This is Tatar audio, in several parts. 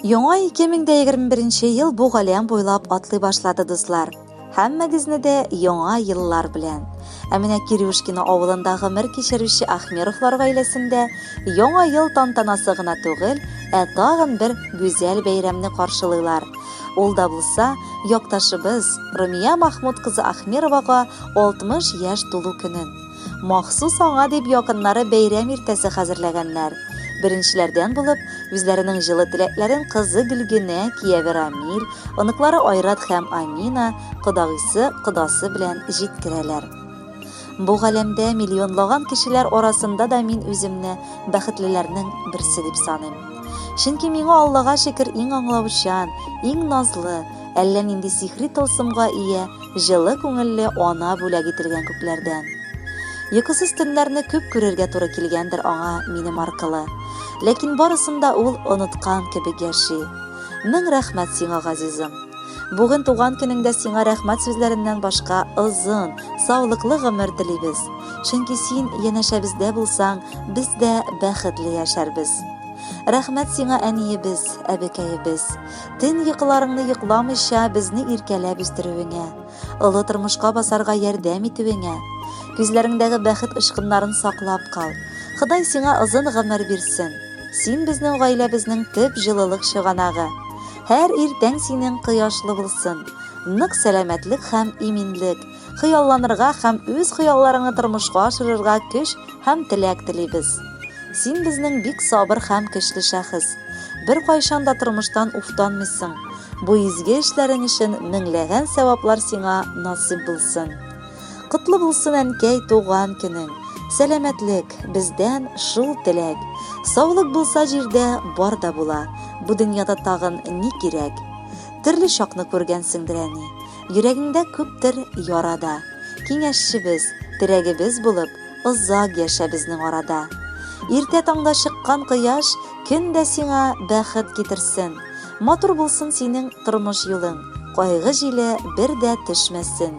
Яңа 2021 ел бу галәм буйлап атлый башлады, дуслар. Һәммәгезне дә яңа еллар белән. Ә менә Кирюшкино авылында гомер кичерүче Ахмеровлар гаиләсендә яңа ел тантанасы гына түгел, ә тагын бер гүзәл бәйрәмне каршылыйлар. Ул да булса, якташыбыз Румия Махмуд кызы Ахмеровага 60 яшь тулу көнен. Махсус аңа дип якыннары бәйрәм иртәсе хәзерләгәннәр. Беренчеләрдән булып, үзләренең җылы теләкләрен кызы Гөлгенә, кияве Рамил, оныклары Айрат һәм Амина, кодагыйсы, кодасы белән җиткерәләр. Бу галәмдә миллионлаган кешеләр арасында да мин үземне бәхетлеләрнең берсе дип саныйм. Чөнки миңа Аллага шөкер иң аңлаучан, иң назлы, әллә нинди сихри тылсымга ия, җылы күңелле ана бүләк ителгән күкләрдән. Йокысыз төннәрне күп күрергә туры килгәндер аңа минем аркылы. Ләкин барысын да ул оныткан кебек яши. Мең рәхмәт сиңа, газизым. Бүген туган көнеңдә сиңа рәхмәт сүзләреннән башка озын, саулыклы гомер телибез. Чөнки син янәшәбездә булсаң, без дә бәхетле яшәрбез. Рәхмәт сиңа, әниебез, әбекәебез. Төн йокыларыңны йокламыйча безне иркәләп үстерүеңә, олы тормышка басарга ярдәм итүеңә. Күзләреңдәге бәхет очкыннарын саклап кал. Ходай сиңа озын гомер бирсен. Син безнең гаиләбезнең төп җылылык чыганагы. Һәр иртәң синең кояшлы булсын. Нык сәламәтлек һәм иминлек, хыялланырга һәм үз хыялларыңны тормышка ашырырга көч һәм теләк телибез. Син безнең бик сабыр һәм көчле шәхес. Беркайчан да тормыштан уфтанмыйсың. Бу изге эшләрең өчен меңләгән сәваплар сиңа насыйп булсын. Котлы булсын, әнкәй, туган көнең. Сәламәтлек, бездән шул теләк. Саулык булса җирдә бар да була. Бу дөньяда тагын ни кирәк? Төрле чакны күргәнсеңдер, әни. Йөрәгеңдә күптер яра да. Киңәшчебез, терәгебез булып, озак яшә безнең арада. Иртә таңда чыккан кояш көн дә сиңа бәхет китерсен. Матур булсын синең тормыш юлың, кайгы җиле бер дә төшмәсен.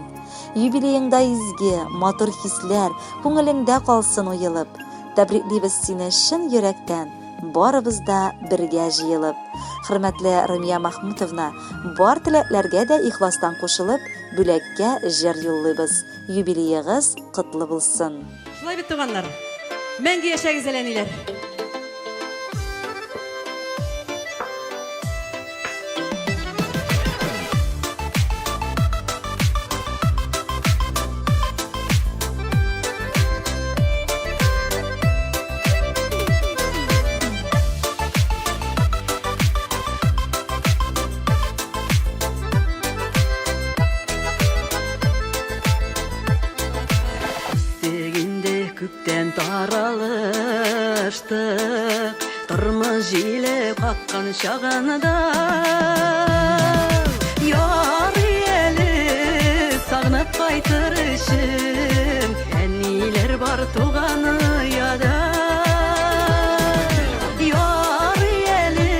Юбилееңда изге, матур хисләр күңелеңдә калсын уелып. Тәбриклибез сине чын йөрәктән, барыбыз да бергә җыелып. Хөрмәтле Румия Махмутовна, бар теләкләргә дә ихластан кушылып, бүләккә җыр юллыйбыз. Юбилеегыз котлы булсын! Шулай бит, туганнар? Мәңге яшәгез әле, әниләр! Үстек инде күптән таралыштык, Тормыш җиле каккан чагында. Ярый әле сагынып кайтыр өчен, Әниләр бар туган ояда. Ярый әле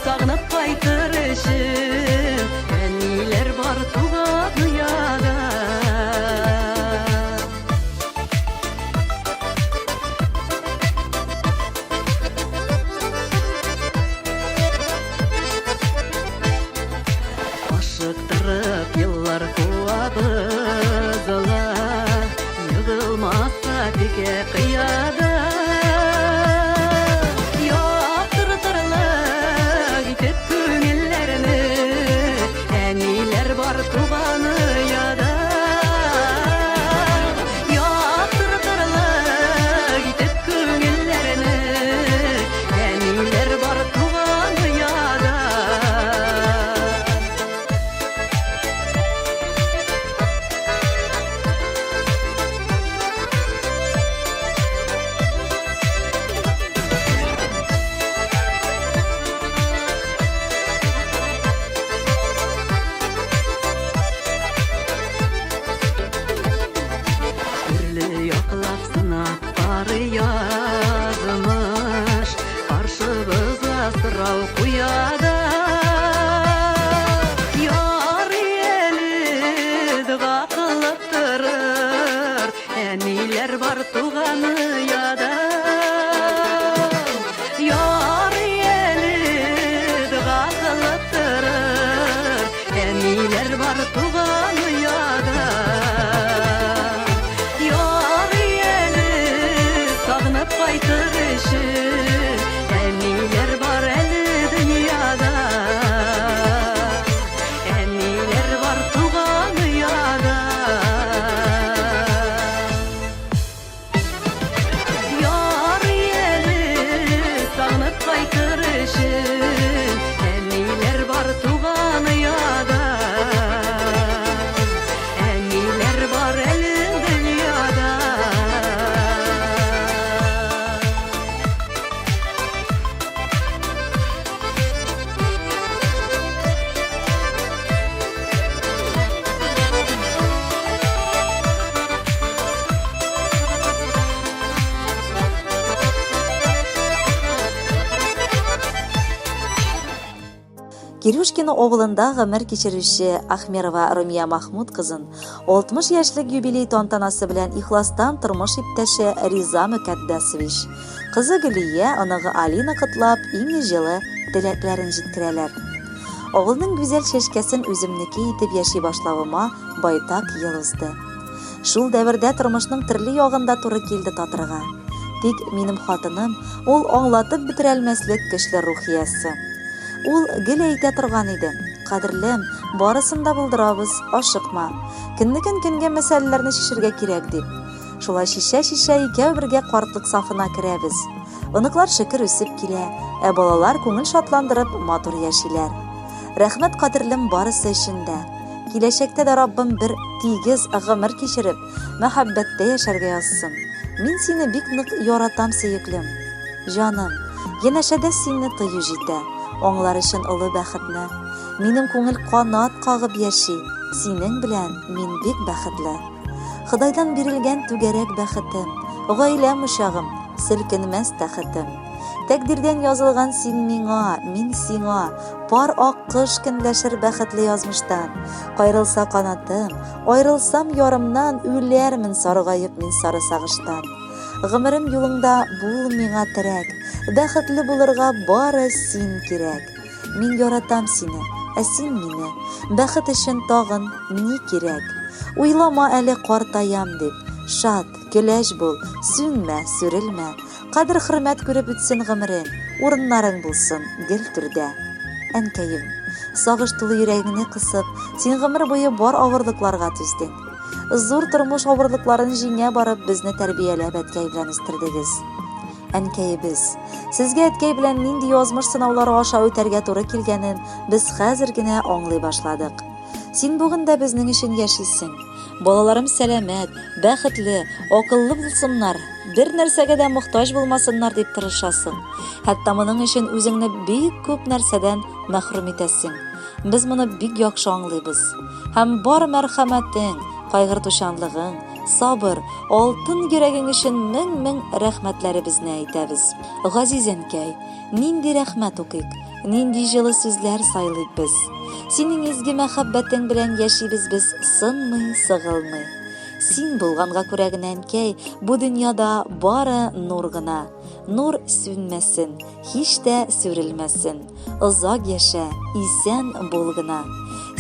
сагынып кайтыр өчен, Әниләр бар туган ояда. Ашыктырып еллар куабыз ла, Егылмаска текә кыяда. Яктыртырлык итеп күңелләрне, Әниләр бар туган ояда. Яктыртырлык итеп күңелләрне, Әниләр бар туган ояда. Кирюшкино авылында гомер кичерүче Ахмерова Румия Махмуд кызын 60 яшьлек юбилей тантанасы белән ихластан тормыш иптәше Риза Мөкатдәсович, кызы Гөлия, оныгы Алина котлап, иң җылы теләкләрен җиткерәләр. Авылның гүзәл чәчкәсен үземнеке итеп яши башлавыма байтак ел узды. Шул дәвердә тормышның төрле ягын да туры килде татырга. Тик минем хатыным, ул аңлатып бетерәлмәслек көчле рух иясе. Ул гел әйтә торган иде, Кадерлем, барысын да булдырабыз, ашыкма. Көннекен көнгә мәсьәләләрне чишергә кирәк, дип. Шулай чишә-чишә икәү бергә картлык сафына керәбез. Оныклар шөкер үсеп килә, ә балалар күңел шатландырып матур яшиләр. Рәхмәт, кадерлем, барысы өчен дә. Киләчәктә дә Раббым бер тигез гомер кичереп, мәхәббәттә яшәргә язсын. Мин сине бик нык яратам, сөеклем. Җаным, янәшәдә сине тою җитә, аңлар өчен олы бәхетне. Минем күңел канат кагып яши, синең белән мин бик бәхетле. Ходайдан бирелгән түгәрәк бәхетем, гаиләм учагым, селкенмәс тәхетем. Тәкъдирдән язылган син миңа, мин сиңа, пар ак кыш көнләшер бәхетле язмыштан. Кайрылса канатым, аерылсам ярымнан, үләрмен саргаеп мин сары сагыштан. Гомерем юлыңда бул миңа терәк, бәхетле булырга бары син кирәк. Мин яратам сине, ә син мине. Бәхет өчен тагын ни кирәк? Уйлама әле картаям дип. Шат, көләч бул, сүнмә, сүрелмә. Кадер-хөрмәт күреп үтсен гомерең, урыннарың булсын гел түрдә. Әнкәем, сагыш тулы йөрәгеңне кысып, син гомер буе бар авырлыкларга түздең. Зур тормыш авырлыкларын җиңә барып, безне тәрбияләп әткәй белән үстердегез. Әнкәебез, сезгә әткәй белән нинди язмыш сынаулары аша үтәргә туры килгәнен без хәзер генә аңлый башладык. Син бүген дә безнең өчен яшисең. Балаларым сәламәт, бәхетле, акыллы булсыннар, бер нәрсәгә дә мохтаҗ булмасыннар дип тырышасың. Хәтта моның өчен үзеңне бик күп нәрсәдән мәхрүм итәсең. Без моны бик яхшы аңлыйбыз. Һәм бар мәрхәмәтең, кайгыртучанлыгың, сабыр, алтын йөрәгең өчен мең-мең рәхмәтләребезне әйтәбез. Газиз әнкәй, нинди рәхмәт укыйк, нинди җылы сүзләр сайлыйк без. Синең изге мәхәббәтең белән яшибез без сынмый, сыгылмый. Син булганга күрә генә, әнкәй, бу дөньяда бары нур гына. Нур сүнмәсен, һич тә сүрелмәсен. Озак яшә, исән бул гына.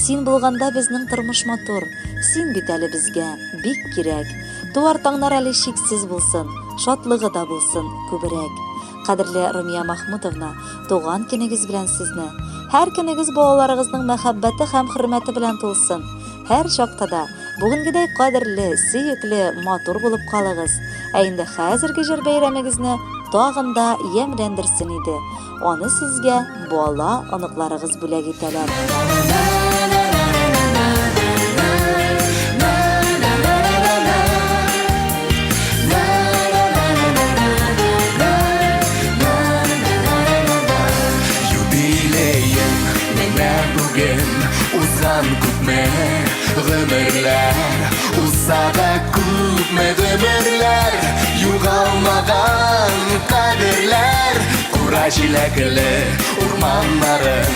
Син булганда безнең тормыш матур, Син бит әле безгә бик кирәк. Туар таңнар әле чиксез булсын, Шатлыгы да булсын күбрәк. Кадерле Румия Махмутовна, туган көнегез белән сезне! Һәр көнегез балаларыгызның мәхәббәте һәм хөрмәте белән тулсын. Һәр чакта да бүгенгедәй кадерле, сөекле, матур булып калыгыз. Ә инде хәзерге җыр бәйрәмегезне тагын да ямьләндерсен иде. Аны сезгә бала, оныкларыгыз бүләк итәләр. Юбилеең менә бүген узган күпме гомерләр Узса да күпме гомерләр Югалмаган кадерләр Кура җиләкле урманнарың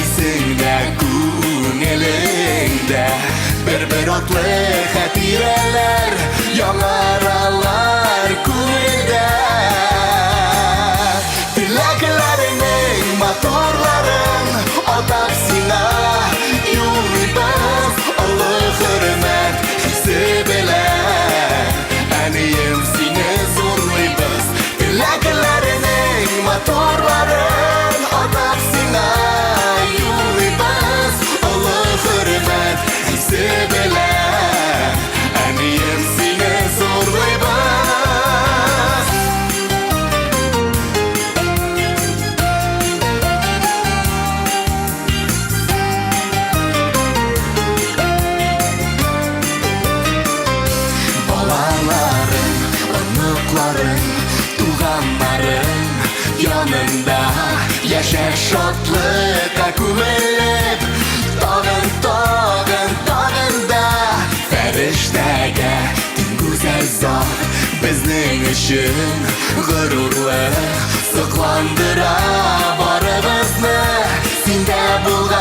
Исеңдә, күңелеңдә Бер-бер атлы хатирәләр Яңаралар күңелдә Теләкләреңнең матурларын Атап сиңа юллыйбыз Олы хөрмәт хисе белән Әнием сине зурлыйбыз Теләкләренең матурларын Атап сиңа юллыйбыз Олы хөрмәт хисе белән Әнием сине зурлыйбыз. Балаларың, оныкларың, туганнарың янында яшә шатлыкка күмелеп, тагын, тагын, тагын да фәрештәгә тиң гүзәл зат безнең өчен горурлык сокландыра барыбызны синдә булган.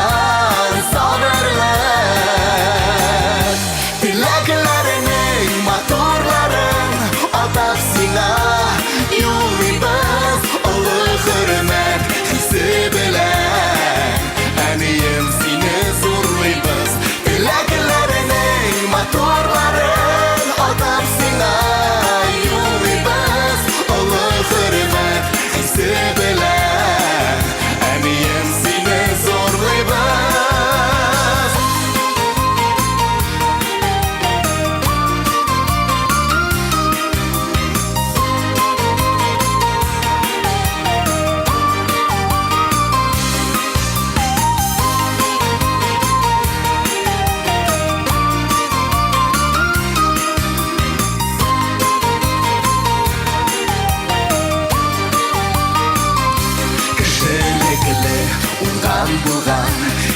Туган булган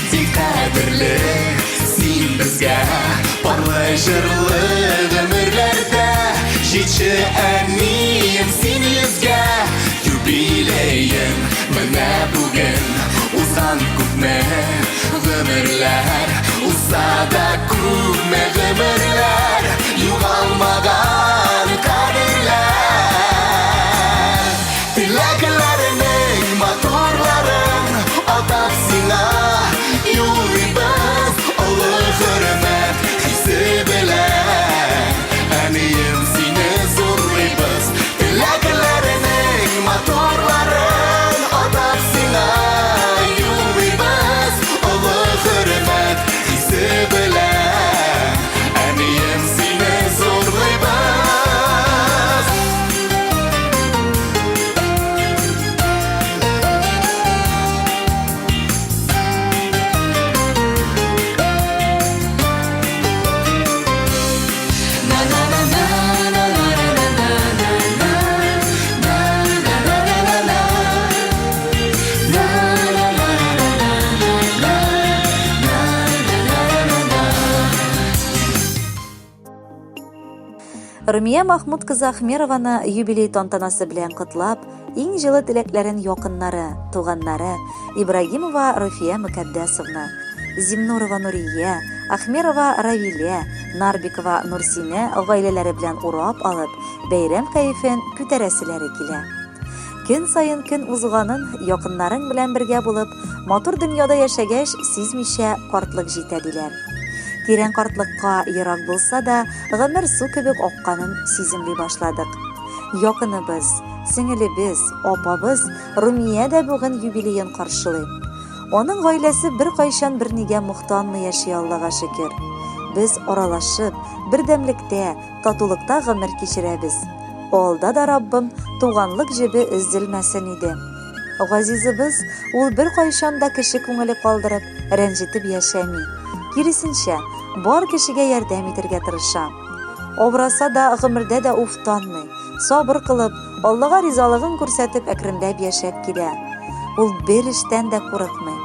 тик кадерле син безгә. Парлы җырлы гомерләрдә җитче әнием син йөзгә. Юбилеең менә бүген узган күпме гомерләр. Узса да күпме гомерләр югалмаган кадерләр. Теләкләренең матурларын атап сиңа юллыйбыз олы хөрмәт хисе белән. Әнием сине зурлыйбыз. Теләкләренең матурларын атап сиңа юллыйбыз олы хөрмәт хисе белән. Әнием сине зурлыйбыз. Румия Махмуд кызы Ахмерованы юбилей тантанасы белән котлап, иң җылы теләкләрен якыннары, туганнары Ибрагимова Руфия Мөкаддәсовна, Зимнурова Нурия, Ахмерова Равилә, Нарбикова Нурсинә гаиләләре белән урап алып, бәйрәм кәефен күтәрәселәре килә. Көн саен көн узганын якыннарың белән бергә булып, матур дөньяда яшәгәч, сизмичә картлык җитә диләр. Тирән картлыкка ерак булса да, гомер су кебек акканын сиземли башладык. Якыныбыз, сеңелебез, апабыз Румия дә бүген юбилеен каршылый. Аның гаиләсе беркайчан бернигә мохтанмый яши, Аллага шөкер. Без аралашып, бердәмлектә, татулыкта гомер кичерәбез. Алда да Раббым туганлык җебе өзелмәсен иде. Газизыбыз ул беркайчан да кеше күңеле калдырып, рәнҗетеп яшәми. Киресенчә, бар кешегә ярдәм итәргә тырыша. Авыраса да, гомердә дә уфтанмый. Сабыр кылып, Аллага ризалыгын күрсәтеп әкренләп яшәп килә. Ул бер эштән дә курыкмый.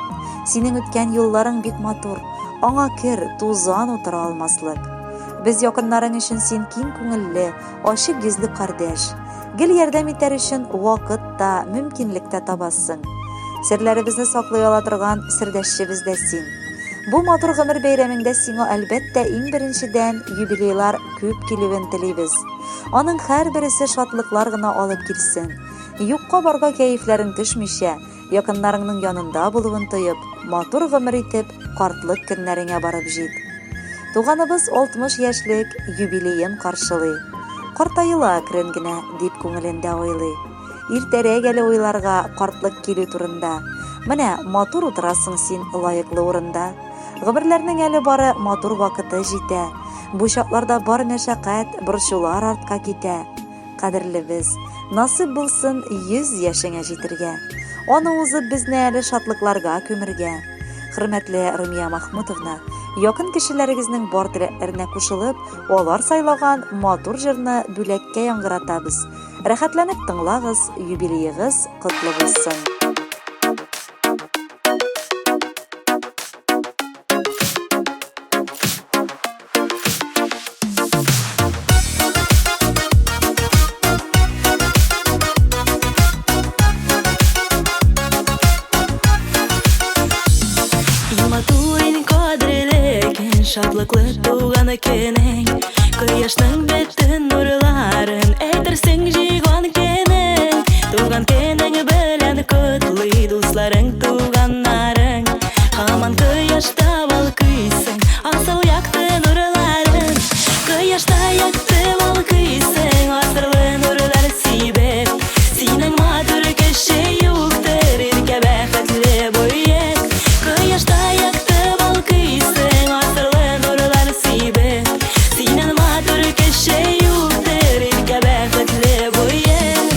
Синең үткән юлларың бик матур, аңа кер, тузан утыра алмаслык. Без якыннарың өчен син киң күңелле, ачык йөзле кардәш. Гел ярдәм итәр өчен вакыт та, мөмкинлек тә табасың. Серләребезне саклый ала торган сердәшчебез дә син. Бу матур гомер бәйрәмеңдә сиңа, әлбәттә, иң беренчедән юбилейлар күп килүен телибез. Аның һәрбересе шатлыклар гына алып килсен. Юкка барга кәефләрең төшмичә, якыннарыңның янында булуын тоеп, матур гомер итеп, картлык көннәреңә барып җит. Туганыбыз 60 яшьлек юбилеен каршылый. Картаела әкрен генә, дип күңелендә уйлый. Иртәрәк әле уйларга картлык килү турында. Менә матур утырасың син лаеклы урында. Гомерләрнең әле бары матур вакыты җитә. Бу чакларда бар мәшәкать, борчулар артка китә. Кадерлебез, насыйп булсын 100 яшеңә җитергә. Аны узып безне әле шатлыкларга күмергә. Хөрмәтле Румия Махмутовна, якын кешеләрегезнең бар теләкләренә кушылып, алар сайлаган матур җырны бүләккә яңгыратабыз. Рәхәтләнеп тыңлагыз, юбилеегыз котлы булсын. Иң матур, иң кадерле көн, шатлыклы туган көнең. Кояшның бөтен нурларын әйтерсең җыйган көнең. Туган көнең белән котлый дусларың, туганнарың. Һаман кояшта балкыйсың, асыл якты нурларын. Кояшта якты балкыйсың, асырлы нурлар сибеп. Синең матур кеше юктыр, иркә бәхетле буек. Кояшта якты балкыйсың, асырлы нурлар сибеп. Синең матур кеше юктыр, иркә бәхетле буек.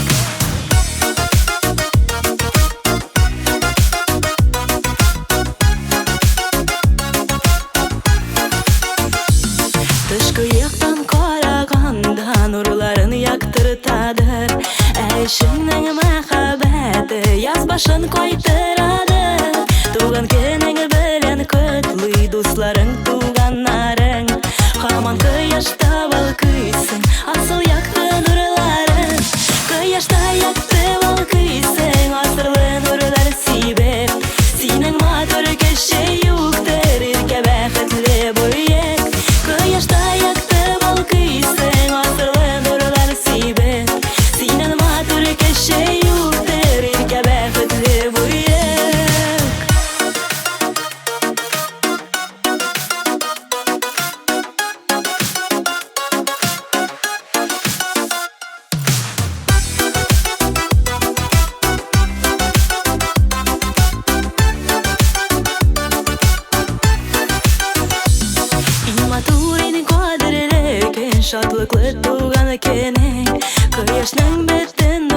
Тышкы яктан караганда нурларын яктыртадыр. Ә эшеңнең мәхәббәте яз башын кайтарадыр. Туган көнең белән котлый дусларың, туганнарың. Һаман кояшта балкыйсың, асыл якты нурларың. Кояшта якты балкыйсың, асырлы нурлар сибеп. Синең матур кеше юктыр, иркә бәхетле буек. Кояшта якты балкыйсың, асырлы нурлар сибеп. Синең матур кеше юктыр, иркә бәхетле буек. Иң матур, иң кадерле көн, шатлыклы туган көнең. Кояшның бөтен